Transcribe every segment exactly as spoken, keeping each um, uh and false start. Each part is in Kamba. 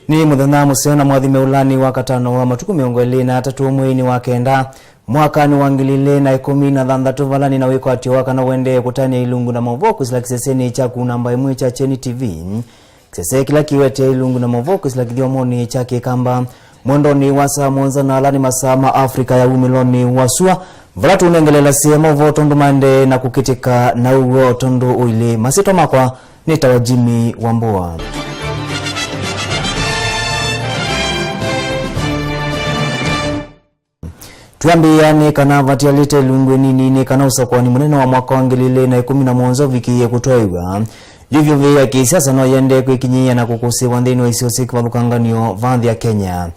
Nĩ mũthenya mũseo na mwathime ũlanĩ wa katano wa matukũ mĩongo ĩlĩ na atatũ mweinĩ wa kenda, mwakanĩ wa ngili ilĩ na ĩkũmi na thanthatũ, vala nĩ na wĩkwatyo wa kana ũendee kũtanĩa ilungu na maũvoo kwĩsĩla kĩsesenĩ kyaku namba ĩmwe kya Kyeni T V. Kĩsese kĩla kĩwetee ilungu na maũvoo kwĩsĩla kĩthyomonĩ kya Kĩkamba mwendonĩ wa saa mũonza, na ala nĩ masaa ma Africa ya wumĩlonĩ wa sua, vala tũnengelelasye maũvoo tondũ maendee na kũkĩtĩka na ũw'o tondũ ũilĩ. Masyĩtwa makwa nĩtawa Jimmy Wambua. Twambĩĩa nĩ kana vatialĩte ilungu ĩnini nĩ kana ũsakũani mũnene wa mwaka wa ngili ilĩ na ĩkũmi na mũonza ũvikĩĩe kũtwaĩw'a. Yu vyũvĩ ya kĩsiasa no yĩendee kwĩkinyĩĩa na kũkũsĩĩwa nthĩnĩ wa isio syĩ kĩvathũkanganyo va nthĩ ya Kenya.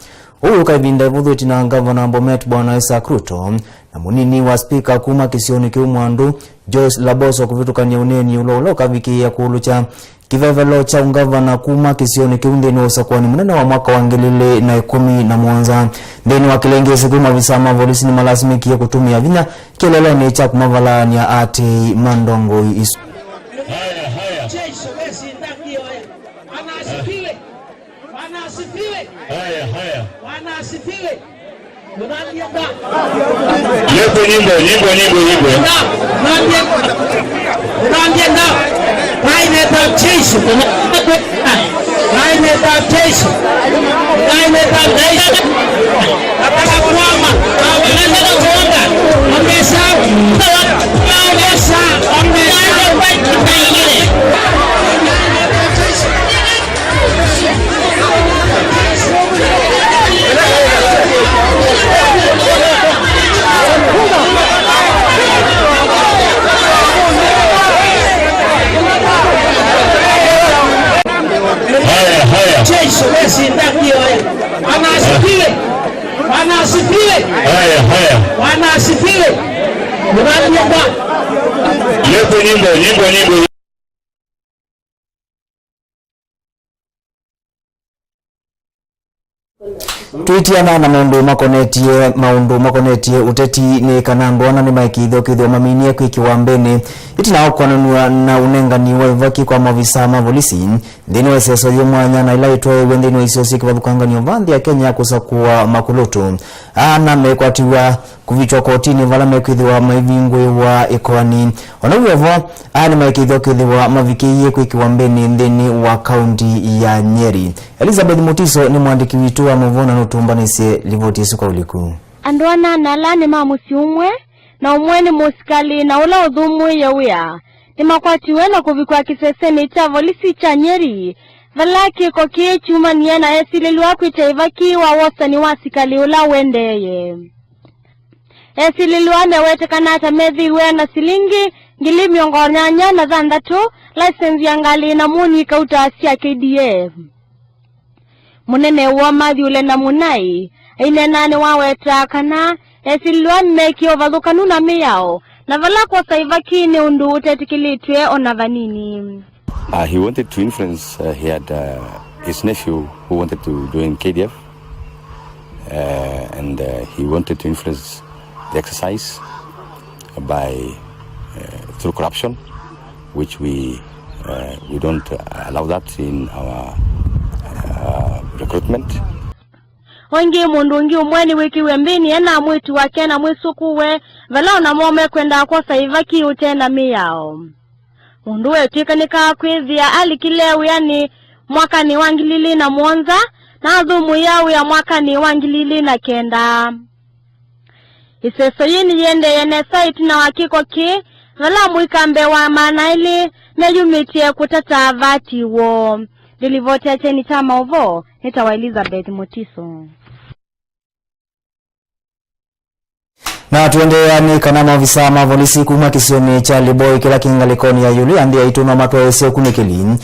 Ũu ũka ĩvinda ĩvũthũ ĩtina wa ngavana wa Bomet Bwana Isaac Ruto na mũnini wa spika kuma kĩsionĩ kĩu Mwandu, Joyce Laboso, kũvĩtũkany'a ũneeni ũla ũla ũkavikĩĩa kũũlũkya kĩvevelo kya ũngavana kuma kĩsionĩ kĩu nthĩnĩ wa ũsakũani mũnene wa mwaka wa ngili ilĩ na ĩkũmi na mũonza. Nthĩnĩ wa kĩlengesi kĩu, mavisa ma volisi nĩmalasimĩkie kũtũmĩa vinya kĩeleelonĩ kya kũmavalaany'a aatĩĩi ma ndongoi isu. Haya, haya. Jeshi, jeshi, ndio, eh. Bwana asifiwe. Bwana asifiwe. Haya, haya. Bwana asifiwe. Unanienda. Lete nyimbo, nyimbo, nyimbo, nyimbo. Unanienda. Unanienda. Kaineta jeshi. Kaineta jeshi. Kaineta jeshi. Nataka kuomba. Nataka kuomba. Ongeza. Ongeza. Ongeza. Haya, haya. Jeshi, wewe si ndio hiyo, eh? Bwana asifiwe. Bwana asifiwe. Haya, haya. Bwana asifiwe. Unaniomba. Lete nyimbo, nyimbo, nyimbo. Tũitiana na maũndũ makonetye, maũndũ makonetye ũteti nĩ kana andũ ana nĩmaĩkĩĩthya kwĩthĩwa maminie kwĩkĩwa mbeenĩ ĩtina wa kũkonanw'a na ũnengani wa ivaki kwa maovisa ma volisi nthĩnĩ wa ĩseso yĩ mwanya na ĩla ĩtwaĩwe nthĩnĩ wa isio syĩ kĩvathũkanganyo va nthĩ ya Kenya kũsakũa makũlũtũ. Ana mekwatiw'a kũvikywa kotinĩ vala mekwĩthĩwa maivingũĩwa ĩkoani. O na wĩ o vo, aa nĩmaĩkĩĩthya kwĩthĩwa mavikĩie kwĩkĩwa mbeenĩ nthĩnĩ wa kaunti ya Nyeri. Elizabeth Mutiso nĩ mwandĩki witũ wa maũvoo na nũtũmbanĩsye livoti ĩsu kwa ũliku. Andũ anana ala nĩ ma mũsyĩ ũmwe, na ũmwe nĩ mũsikalĩ na ũla ũthũmũĩe wĩa, nĩmakwatiwe na kũvikwa kĩsesenĩ kya volisi kya Nyeri, vala kĩko kĩĩ kyumanie na esilĩlw'a kwĩtya ĩvaki wa wosani wa sikalĩ ũla ũendeeye. Esilĩlw'a mewetekana ta methĩiwe na silingi ngili mĩongo nyanya na thanthatũ, license ya ngalĩ na mũni kauta sya K D F. Mũnene woo Matthew Lenda Munai aineena nĩwaweta kana esilĩlw'a nĩmeekie ũvathũkanu na mĩao, na vala kwosa ivaki nĩ ũndũ ũtetĩkĩlĩtw'e o na vanini. Uh, he wanted to influence, uh, he had, uh, his nephew who wanted to join K D F, uh, and, uh, he wanted to influence the exercise by, uh, through corruption, which we, uh, we don't, uh, allow that in our, uh, recruitment. O ĩngĩ, mũndũ ũngĩ ũmwe nĩwĩkĩwe mbĩnĩ e na mwĩĩtu wake na mwĩsũkũũe, vala o namo mekwendaa kwosa ĩvaki ũte na mĩao. Mũndũ ũũ etw'ĩkanĩkaa kwĩthĩa alikile wĩanĩ mwakanĩ wa ngili ilĩ na mũonza, na athũmũĩa wĩa mwakanĩ wa ngili ilĩ na kenda. Ĩseso yĩĩ nĩyĩendee nesa ĩtina wa kĩko kĩĩ, vala mũika mbee wa maana elĩ meyumĩtye kũtata vati woo. Ndĩlivoti ya kyeni kya maũvoo nĩtawa Elizabeth Mutiso. Na tũendeea nĩ kana maovisaa ma volisi kuma kĩsionĩ kya Liboi kĩla kĩ ngalĩkonĩ ya ĩũlũ ya nthĩ yaitũ no matwaĩĩsye ũkunĩkĩli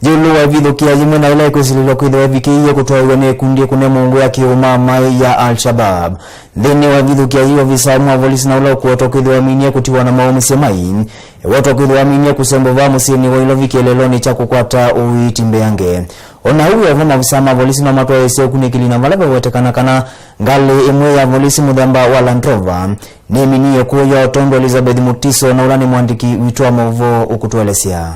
ĩũlũ wa ĩvithũkĩa yĩmwe na ĩla ĩkwĩsilĩlw'a kwĩthĩwa ĩvikĩĩie kũtwaĩw'a nĩ ĩkundi ĩkũne mũungu ya kĩũmamaĩ ya Al-Shabab. Nthĩnĩ wa ĩvithũkĩa yĩĩ, ovisa ũmwe wa volisi na ũla ũkwetwa kwĩthĩwa aminie kũtiwa na maũmĩsye mai, ewetwa kwĩthĩwa aminie kũsembwa vaa mũsyĩnĩ wa Ilovi kĩeleelonĩ kya kũkwata ũiiti mbeange. O na ũu wĩ o vo, maovisaa ma volisi no matwaĩĩsye ũkunĩkĩli na vala vewetekana kana ngalĩ ĩmwe ya volisi mũthemba wa Land Rover nĩminie kũya, o tondũ Elizabeth Mutiso na ũla nĩ mwandĩki witũ wa maũvoo ũkũtũelesya.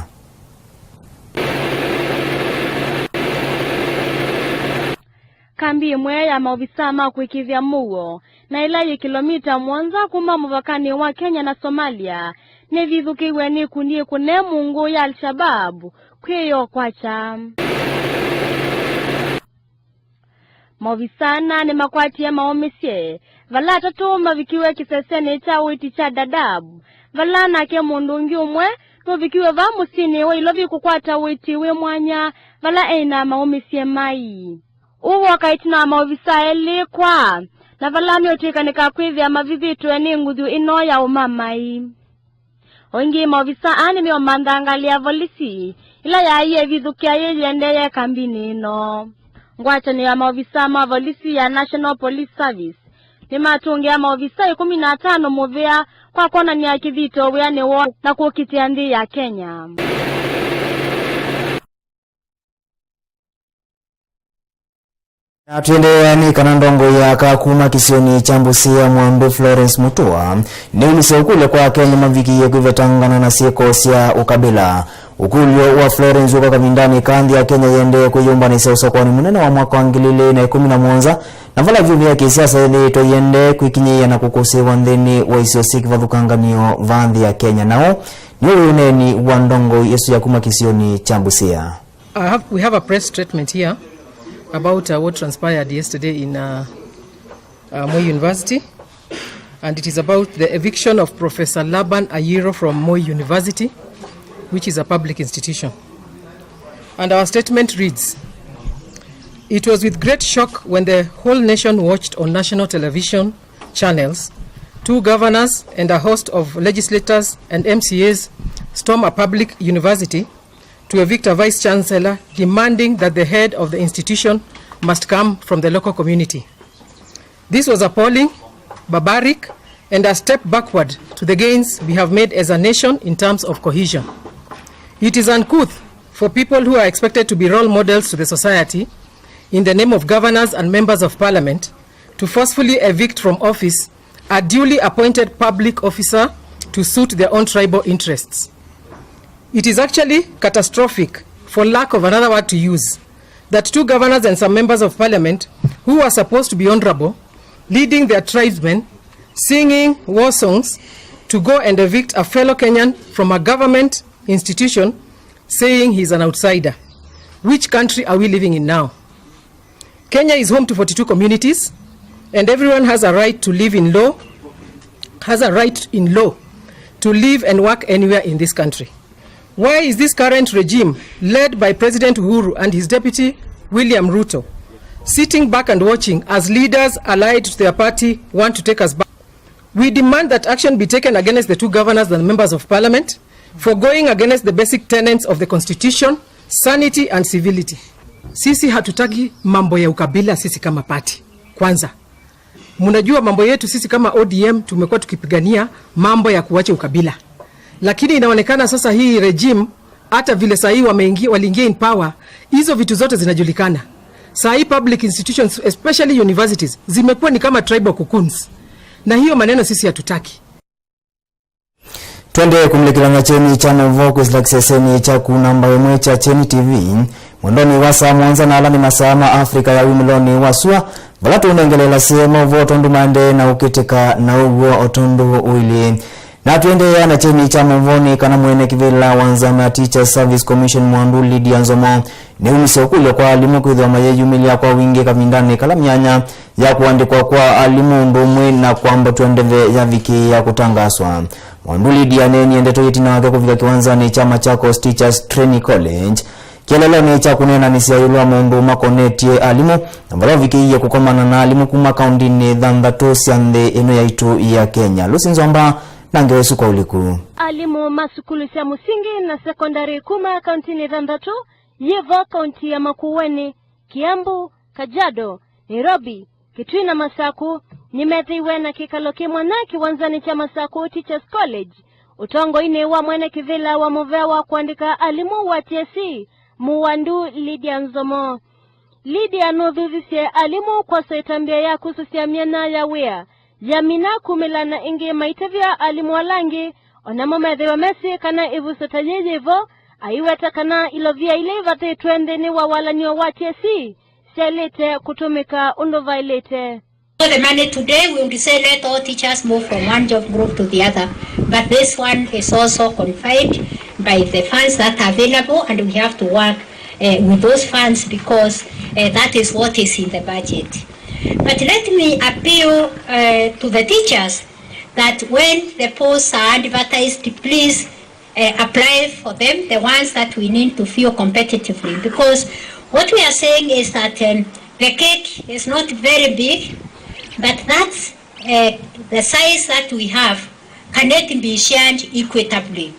Kambi ĩmwe ya maovisaa ma kũĩkĩĩthya mũuo, na ĩla yĩ kĩlomita mũonza kuma mũvakanĩ wa Kenya na Somalia, nĩvithũkĩiwe nĩ ikundi ĩkũne mũngũ ya Al-Shabaab kwĩyĩwa kwakya. Maovisaa ana nĩmakwatie maũmĩsye, vala atatũ mavikiwe kĩsesenĩ kya ũiiti kya Dadaab, vala nake mũndũ ũngĩ ũmwe nũvikiwe vaa mũsyĩnĩ wa Ilovi kũkwata ũiiti wĩ mwanya, vala eĩ na maũmĩsye mai. Ũu woka ĩtina wa maovisaa elĩ kwaa, na vala meũtw'ĩkanĩka kwĩthĩa mavithĩtwe nĩ nguthu ĩno ya ũmamai. O ĩngĩ, maovisaa aa nĩmeũmantha ngalĩ ya volisi ĩla yaaie ĩvithũkĩa yĩyĩendeeye kambinĩ ĩno. Ngwatanĩo ya maovisaa ma volisi ya National Police Service nĩmatũngĩa maovisaa ĩkũmi na atano mũvea kwa kwonany'a kĩthito wĩanĩ woo na kũkitĩa nthĩ ya Kenya. Na tũendeea nĩ kana ndongoi ya aka kuma kĩsionĩ kya Busia Mwandu Florence Mutua nĩumisye ũkũlyo kwa Akenya mavikĩie kwĩvetangana na syĩko sya ũkabila. Ũkũlyo wa Florence ũka kavindanĩ ka nthĩ ya Kenya yĩendee kwĩyũmbanĩsya ũsokonĩ mũnene wa mwaka wa ngili ilĩ na ĩkũmi na mũonza, na vala vyũvĩ ya kĩsiasa yĩthĩĩtwe yĩendee kwĩkinyĩĩa na kũkũsĩĩwa nthĩnĩ wa isio syĩ kĩvathũkanganio vaa nthĩ ya Kenya. Nao nĩ ũũ wĩ ũneeni wa ndongoi ĩsu ya kuma kĩsionĩ kya Busia. I have, we have a press statement here about, uh, what transpired yesterday in, uh, uh, Moi University, and it is about the eviction of Professor Laban Ayiro from Moi University, which is a public institution. And our statement reads, "It was with great shock when the whole nation watched on national television channels two governors and a host of legislators and M C As storm a public university to evict a vice chancellor, demanding that the head of the institution must come from the local community. This was appalling, barbaric, and a step backward to the gains we have made as a nation in terms of cohesion. It is uncouth for people who are expected to be role models to the society, in the name of governors and members of parliament, to forcefully evict from office a duly appointed public officer to suit their own tribal interests. It is actually catastrophic, for lack of another word to use, that two governors and some members of parliament who are supposed to be honorable, leading their tribesmen, singing war songs, to go and evict a fellow Kenyan from a government institution, saying he is an outsider. Which country are we living in now?" Kenya is home to forty-two communities, and everyone has a right to live in law, has a right in law to live and work anywhere in this country. Why is this current regime, led by President Uhuru and his deputy William Ruto, sitting back and watching as leaders allied to their party want to take us back? We demand that action be taken against the two governors and members of parliament for going against the basic tenets of the constitution, sanity and civility. Sisi hatutaki mambo ya ukabila sisi kama party. Kwanza, mnajua mambo yetu sisi kama O D M tumekuwa tukipigania mambo ya kuacha ukabila. Lakini inaonekana sasa hii regime, hata vile saa hii wameingia, waliingia in power, hizo vitu zote zinajulikana. Saa hii public institutions, especially universities, zimekuwa ni kama tribal cocoons. Na hiyo maneno sisi hatutaki. Twendee kũmulĩkĩlany'a kyeni kya maũvoo kwĩsĩla kĩsesenĩ kyaku namba ĩmwe kya Kyeni T V, mwendonĩ wa saa mũonza, na ala nĩ masaa ma Africa ya wumĩlonĩ wa sua, vala tũũnengeleelasye maũvoo tondũ maendee na ũkĩtĩka na ũw'o o tondũ ũilyĩ. Na tũendeea na kyeni kya maũvoo nĩ kana mwene kĩvĩla wa nzama ya Teachers Service Commission Mwandu Lydia Nzomo nĩumisye ũkũlyo kwa alimũ kwĩthĩwa mayĩyumĩlya kwa wingĩ kavindanĩ kala myanya ya kũandĩkwa kwa alimũ ũndũ ũmwe na kwambatw'a ndeve yavikĩĩa kũtangaswa. Mwandu Lydia aneenie ndeto ĩtina wake kũvika kĩwanzanĩ kya Machakos Teachers Training College kĩeleelonĩ kya kũneenanĩsya ĩũlũ wa maũndũ makonetye alimũ, na vala ũvikĩie kũkomana na alimũ kuma kaũndĩnĩ thanthatũ sya nthĩ ĩno yaitũ ya Kenya. Lucy Nzomba na ngewa ĩsu kwa ũliku. Alimũ ma sukulu sya mũsingi na sekondalĩ kuma kaũndĩnĩ thanthatũ yĩvo kaũndĩ ya Makueni, Kiambu, Kajiado, Nairobi, Kitui na Masaku nĩmethĩiwe na kĩkalo kĩ mwanya kĩwanzanĩ kya Masaku Teachers College, ũtongoinĩ wa mwene kĩvĩla wa mũvea wa kũandĩka alimũ wa T S C, Mwandu Lydia Nzomo. Lydia nũthuthisye alimũ kwosa ĩtambya ya kusũsya myanya ya wĩa yamina kumĩla na ĩngĩ maitethya alimũ ala angĩ, o namo methĩwe mesĩ kana ĩvuso ta yĩĩ yĩvo, aiweta kana ilovia ila ivathĩtwe nthĩnĩ wa walany'o wa T S C yaĩlĩte kũtũmĩka ũndũ vaĩlĩte. So the money today, we would say let all teachers move from one job group to the other, but this one is also confined by the funds that are available, and we have to work uh, with those funds because uh, that is what is in the budget. But let me appeal uh, to the teachers that when the posts are advertised, please uh, apply for them, the ones that we need to fill competitively. Because what we are saying is that um, the cake is not very big, but that's uh, the size that we have cannot be shared equitably.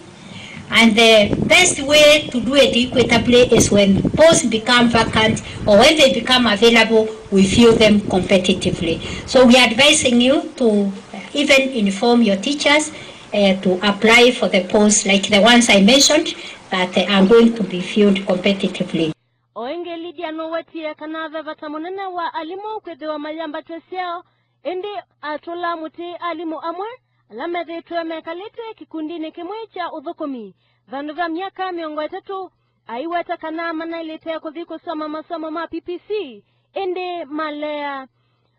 And the best way to do it equitably is when posts become vacant or when they become available, we fill them competitively. So we are advising you to even inform your teachers uh, to apply for the posts like the ones I mentioned that uh, are going to be filled competitively. O ĩngĩ, Lydia nũwetie kana ve vata mũnene wa alimũ kwĩthĩwa mayambatya syao, ĩndĩ atũla mũtĩ alimũ amwe ala methĩĩtwe mekalĩte kĩkundinĩ kĩmwe kya ũthũkũmi vandũ va myaka mĩongo ĩtatũ, aiweta kana manaĩlĩte kũthi kũsoma masomo ma P P C, ĩndĩ malea.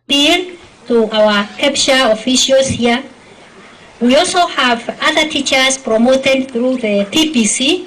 Appeal to our KEPSHA officials here. We also have other teachers promoted through the T P C.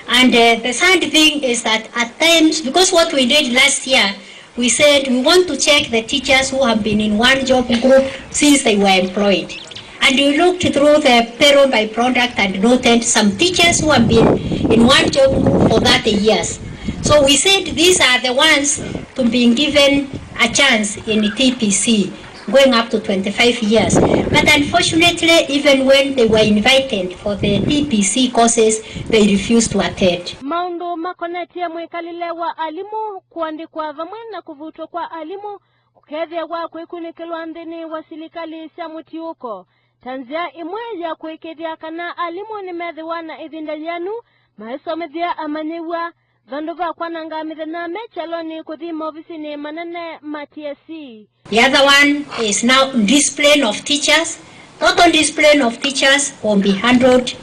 And uh, the sad thing is that at times, because what we did last year, we said we want to check the teachers who have been in one job group since they were employed. And we looked through the payroll by product and noted some teachers who have been in one job group for thirty years. So we said these are the ones to be given a chance in T P C, going up to twenty-five years. But unfortunately, even when they were invited for the T P C courses, they refused to attend. Maũndũ makonetye mwĩkalĩle wa alimũ kũandĩkwa vamwe na kũvutwa kwa alimũ kũkethĩawa kwĩkunĩkĩlwa nthĩnĩ wa silikalĩ sya mũtiũko ta nzĩa ĩmwe ya kũĩkĩĩthya kana alimũ nĩmethĩwa na ĩvinda yĩanu maisomethya amanyĩw'a, vandũ va kwananga mĩthenya me kyalonĩ kũthi maovisinĩ manene ma T S C. The other one is now discipline of teachers. Total discipline of teachers will be handled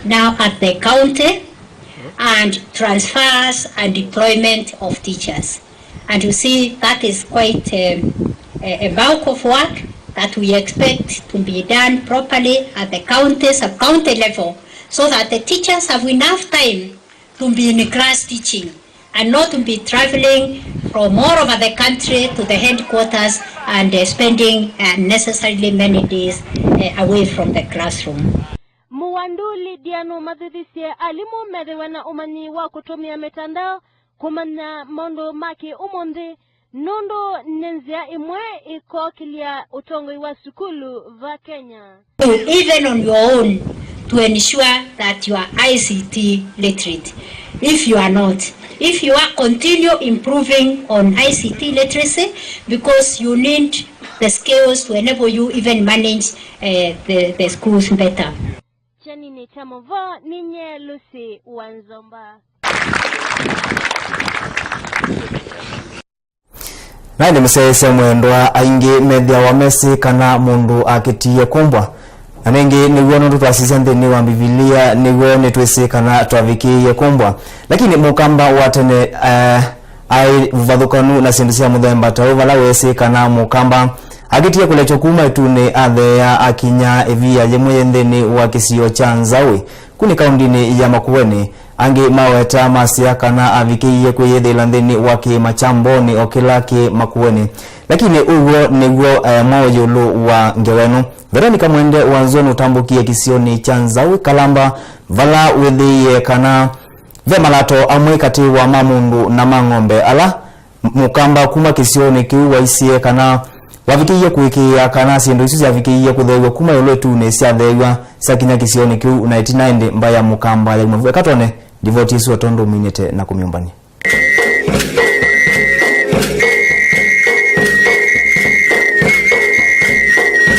now at the county and transfers and deployment of teachers. And you see, that is quite um, a, a bulk of work that we expect to be done properly at the county, sub-county level, so that the teachers have enough time to be in class teaching and not to be traveling from all over the country to the headquarters and uh, spending unnecessarily many days uh, away from the classroom. Mũwandu Lydia nũmathithisye alimũ methĩwe na ũmanyi wa kũtũmĩa mĩtandao kũmanya maũndũ ma kĩ-ũmũnthĩ, nũndũ nĩ nzĩa ĩmwe ĩkokĩlya ũtongoi wa sukulu va Kenya. Even on your own to ensure that you are I C T literate. If you are not, if you are, continue improving on I C T literacy because you need the skills to enable you even manage uh, the, the schools better. Kyaninĩ kya mũvoo nĩ nyie Lucy Wanzomba. Na ĩndĩ mũsyaĩĩsya mwendwa, aingĩ methĩawa mesĩ kana mũndũ akĩtie kũmbwa. Na nĩngĩ nĩw'o nũndũ twasisya nthĩnĩ wa Mbivilia, nĩw'o nĩtwĩsĩ kana twavikĩĩie kũmbwa. Lakini mũkamba wa tene eh, aĩ vathũkanu na syĩndũ sya mũthemba ta ũũ, vala weesĩ kana mũkamba akĩtie kũlekywa kuma ĩtunĩ atheea akinya ĩvia yĩmwe yĩ nthĩnĩ wa kĩsio kya Nzaũĩ. Kũ nĩ kaũndĩnĩ ya Makueni. Angĩ maweta masya kana avikĩie kwĩyĩthĩĩla nthĩnĩ wa kĩĩma kya Mboni o kĩla kĩ Makueni. Lakini ũw'o nĩw'o eh, mwaũ ĩũlũ wa ngewa ĩno. Veronica Mwende wa Nzũa nũtambũkie kĩsionĩ kya Nzaũĩ Kalamba, vala wĩthĩie kana ve malato amwe katĩ wa ma mũndũ na ma ng'ombe ala Mũkamba kuma kĩsionĩ kĩu waisye kana wavikĩie kũĩkĩĩa kana syĩndũ isu syavikĩie kũtheew'a kuma ĩũlũ ĩtunĩ syatheew'a syakinya kĩsionĩ kĩu, na ĩtina ĩndĩ mbaĩ ya Mũkamba yauma vu. Eka twone livoti ĩsu o tondũ ũminĩte na kũmyũmbany'a.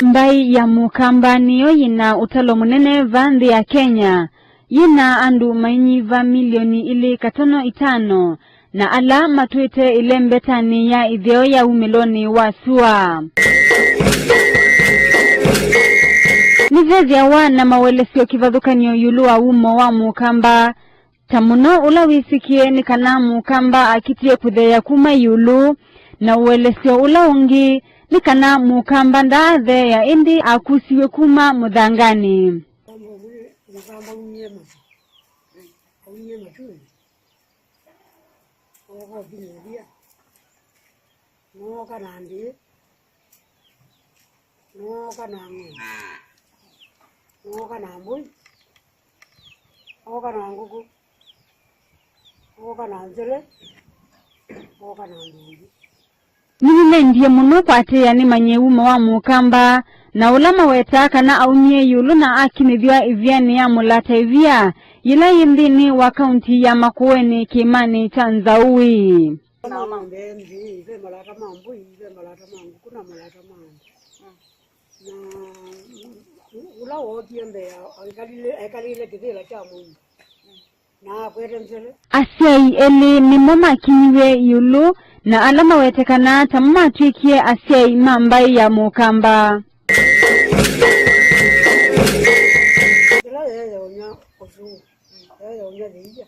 Mbaĩ ya Mũkamba nĩyo yĩna ũtalo mũnene va nthĩ ya Kenya. Yĩna andũ mainyiva milioni ilĩ katono itano, na ala matwĩte ĩlembetanĩ ya ĩtheo ya umĩlonĩ wa sua. Nĩvethĩawa na mawelesyo kĩvathũkany'o ĩũlũ wa wumo wa Mũkamba. Ta mũno ũla wĩsĩkĩe nĩ kana mũkamba akitie kũtheea kuma ĩũlũ, na ũelesyo ũla ũngĩ nĩ kana mũkamba ndaatheea ĩndĩ akusiw'e kuma mũthanganĩ. Mũkamba umie matu, umie matunĩ, ooka ũkinyĩthia, nooka na ndĩĩ, nooka na ng'ombe, nooka na mbũi, ooka na ngũkũ, ooka na nzele, ooka na andũ aingĩ. Nĩnĩnendie mũno kũatĩĩa nĩmanye wumo wa mũkamba, na ũla mawetaa kana aumie ĩũlũ na akinyĩthw'a ĩvianĩ ya Mũlata Ĩvia, yĩla yĩ nthĩnĩ wa kaunti ya Makueni kĩĩmanĩ kya Nzaũi. Na ng'ombe nthĩ, ve malata ma mbũi, ve malata ma ngũkũ na malata ma andũ. Na ũla wookie mbee, ekalile, ekalile kĩvĩla kya mũndũ. Na akwete nzele. Asyai elĩ nĩmo makinyiw'e ĩũlũ, na ala mawetekana tamo matw'ĩkie asyai ma mbaĩ ya mũkamba. Ĩla yeeya ũnya ũsũũ, yeeya ũnya thĩia,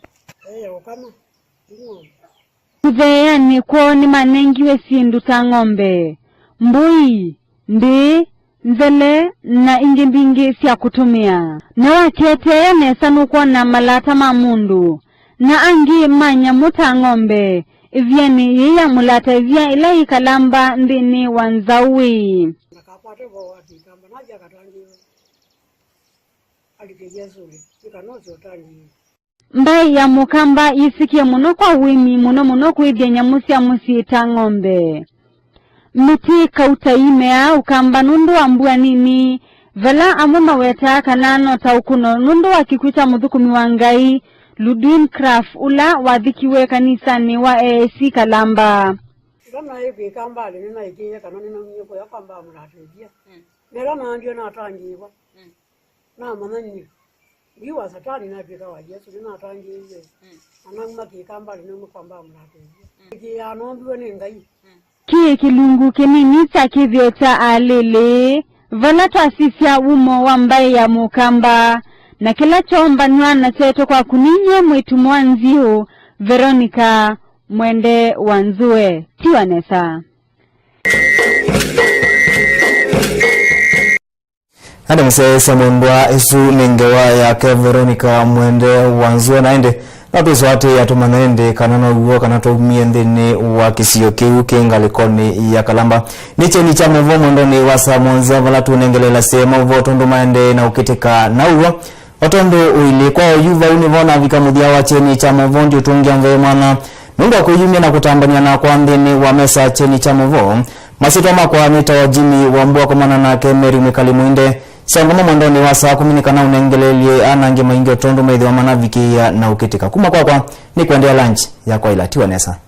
yeeya ũkama, ing'ombe. Kũtheeanĩ kwoo nĩmanengiwe syĩndũ ta ng'ombe, mbũi, ndĩĩ, nzele, na ingĩ mbingĩ sya kũtũmĩa. Na waketeea nesa nũkwona malata ma mũndũ, na angĩ ma nyamũ ta ng'ombe, ĩvianĩ yĩĩ ya Mũlata Ĩvia ĩla yĩ Kalamba nthĩnĩ wa Nzaũi. Ndakakwate vo wa kĩkamba, nathi akatangĩĩwe. Alike Yesũlĩ, nĩ kana ũsĩ ũtangĩĩwe. Mbaĩ ya mũkamba yĩsĩkĩe mũno kwa ũĩmi, mũno mũno kũĩthya nyamũ sya mũsyĩ ta ng'ombe. Mĩtĩ kauta imeaa ũkamba nũndũ wa mbua nini, vala amwe mawetaa kana no ta ũkũno nũndũ wa kĩkw'ũ kya mũthũkũmi wa Ngai, Ludwin Kraft, ũla wathikiwe kanisanĩ wa A I C Kalamba. Ĩla naĩ kwĩka mbalĩ nĩnaĩkĩĩe kana nĩnaumie kũya kwa mbaa Mũlata Ĩvia. Nela naambie natangĩĩwa. Namanya nyie. Ndi wa Satani, natw'ĩka wa Yesũ, nĩnatangĩĩiwe. Mm. Na nauma kĩkamba, nauma kwa mbaa Mũlata Ĩvia. Mm. Ĩkĩĩaa nombiwe nĩ Ngai. Mm. Kĩĩ kĩlungu kĩnini kya kĩthĩo kya alĩlĩ, vala twasisya wumo wa mbaĩ ya mũkamba, na kĩla kyoombanw'a na kyaetwe kwaku ninyie mwĩĩtu mwa nziũ, Veronica Mwende wa Nzue. Tiwa nesa. Ĩndĩ mũsyaĩĩsya mwendwa, ĩsu nĩ ngewa yake Veronica Mwende wa Nzue, na ĩndĩ no twĩsũatĩĩa tũmanye ĩndĩ kana now'o kana twaumie nthĩnĩ wa kĩsio kĩu kĩ ngalĩkonĩ ya Kalamba. Nĩ kyeni kya maũvoo mwendonĩ wa saa mũonza, vala tũnengelelasye maũvoo tondũ maendee na ũkĩtĩka na ũw'o. O tondũ ũilyĩ kwa oyu, vau nĩvo navika mũthya wa kyeni kya maũvoo. Ndiũtũngĩa mvee mwana nũndũ wa kwĩyumya na kũtambany'a nakwa nthĩnĩ wa mesa kyeni kya maũvoo. Masyĩtwa makwa nĩtawa Jimmy Wambua, komana nake Mary Mwĩkali Mũinde. Sya ngoma mwendonĩ wa saa kũmi nĩ kana ũnengeleelye ana angĩ maingĩ o tondũ methĩwa manavikĩĩa na ũkĩtĩka. Kuma kwakwa nĩ kũendea lunch ya kwaĩla. Tiwa nesa.